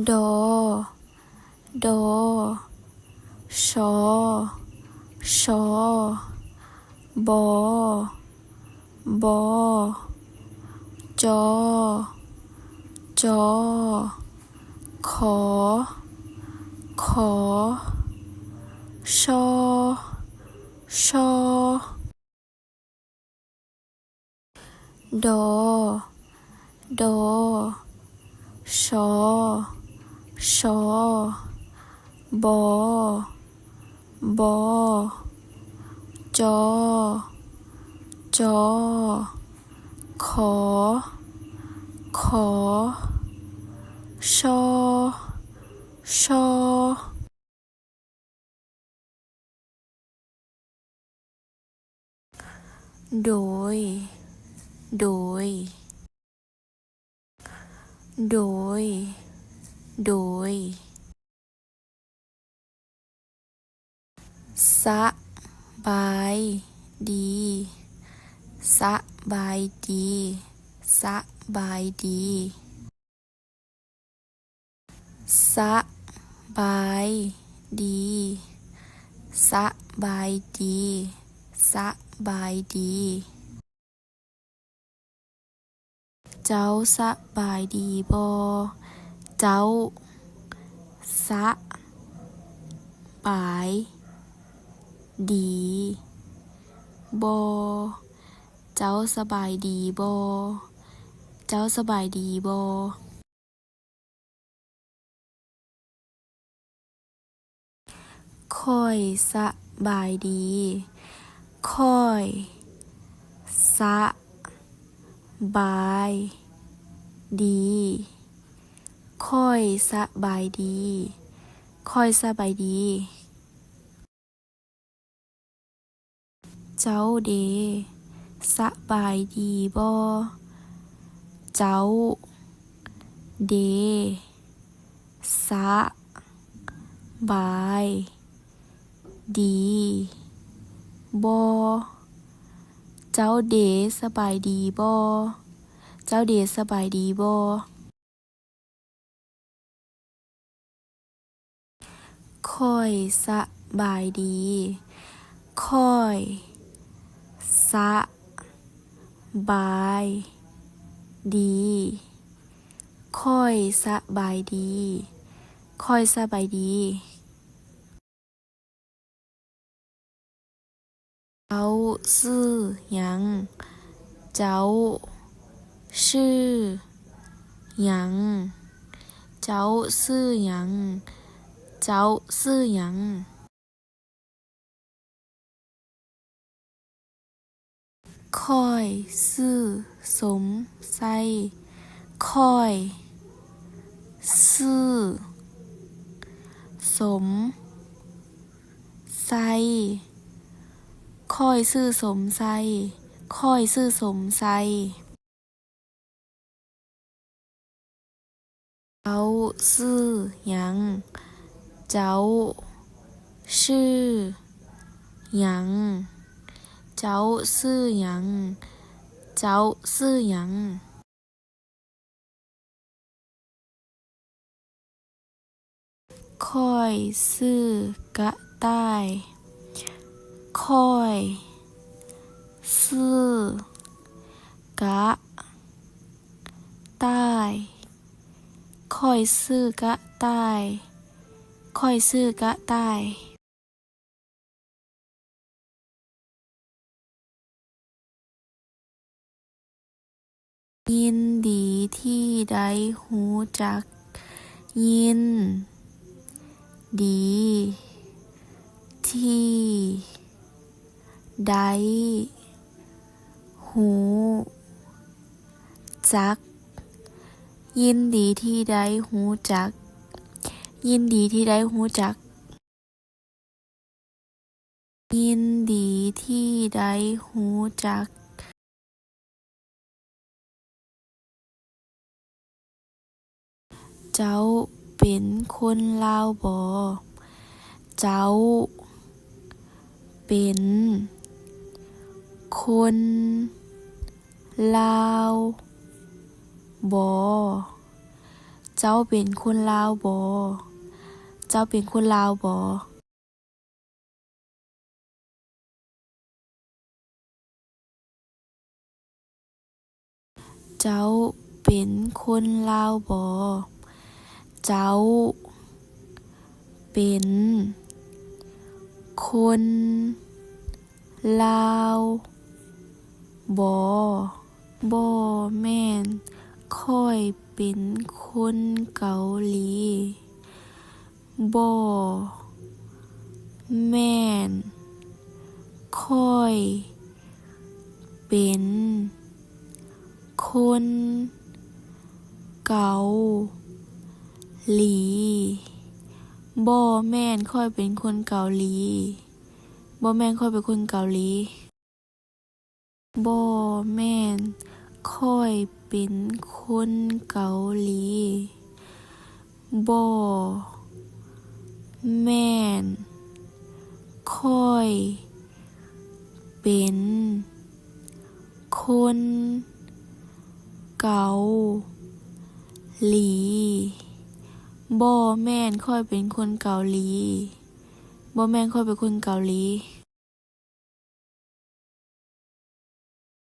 ດ ດ ຊ ຊ ບ ບ ຈ ຈ ຂ ຂ ຊ ຊ ດ ດ ຊ ຊ ບ ບ ຈ ຈ ຂ ຂ ຊ ຊ ໂດຍ ໂດຍ ໂດຍ ໂດຍ ສະບາຍດີ ສະບາຍດີ ສະບາຍດີ. ສະບາຍດີ ສະບາຍດີ ສະບາຍດີ. ເຈົ້າສະບາຍດີບໍ່? ເຈົ້າສະບາຍດີບໍ່? ເຈົ້າສະບາຍດີບໍ່? ເຈົ້າສະບາຍດີບໍ່? ຂ້ອຍສະບາຍດີ. ຂ້ອຍສະບາຍດີ. ຂ້ອຍສະບາຍດີ. ຂ້ອຍສະບາຍດີ. ເຈົ້າເດ ສະບາຍດີບໍ່? ເຈົ້າເດ ສະບາຍດີບໍ່? ເຈົ້າເດ ສະບາຍດີບໍ່? ເຈົ້າເດ ສະບາຍດີບໍ່? ຂ້ອຍສະບາຍດີ. ຂ້ອຍສະບາຍດີ. ຂ້ອຍສະບາຍດີ. ຂ້ອຍສະບາຍດີ. ເຈົ້າຊື່ຫຍັງ? ເຈົ້າຊື່ຫຍັງ? ເຈົ້າຊື່ຫຍັງ? ເຈົ້າຊື່ຫຍັງ? ຂ້ອຍຊື່ສົມໄຊ. ຂ້ອຍຊື່ສົມໄຊ. ຂ້ອຍຊື່ສົມໄຊ. ຂ້ອຍຊື່ສົມໄຊ. ເຈົ້າຊື່ຫຍັງ? ເຈົ້າຊື່ຫຍັງ? ເຈົ້າຊື່ຫຍັງ? ເຈົ້າຊື່ຫຍັງ? ຂ້ອຍຊື່ກະຕ່າຍ. ຂ້ອຍຊື່ກະຕ່າຍ. ຂ້ອຍຊື່ກະຕ່າຍ. ຂ້ອຍຊື່ກະຕ່າຍ. ຍິນດີທີ່ໄດ້ຮູ້ຈັກ. ຍິນດີທີ່ໄດ້ຮູ້ຈັກ. ຍິນດີທີ່ໄດ້ຮູ້ຈັກ. ຍິນດີທີ່ໄດ້ຮູ້ຈັກ. ຍິນດີທີ່ໄດ້ຮູ້ຈັກ. ເຈົ້າເປັນຄົນລາວບໍ? ເຈົ້າເປັນຄົນລາວບໍ? ເຈົ້າເປັນຄົນລາວບໍ? ເຈົ້າເປັນຄົນລາວບໍ? ເຈົ້າເປັນຄົນລາວບໍ? ເຈົ້າເປັນຄົນລາວບໍ? ບໍ່ແມ່ນ, ຂ້ອຍເປັນຄົນເກົາຫຼີ. ບໍ່ແມ່ນ, ຂ້ອຍເປັນຄົນເກົາຫຼີ. ບໍ່ແມ່ນ, ຂ້ອຍເປັນຄົນເກົາຫຼີ. ບໍ່ແມ່ນ, ຂ້ອຍເປັນຄົນເກົາຫຼີ. ບໍ່ແມ່ນ, ຂ້ອຍເປັນຄົນເກົາຫຼີ. ບໍ່ແມ່ນ, ຂ້ອຍເປັນຄົນເກົາຫຼີ. ບໍ່ແມ່ນ, ຂ້ອຍເປັນຄົນເກົາຫຼີ. ບໍ່ແມ່ນ, ຂ້ອຍເປັນຄົນເກົາຫຼີ.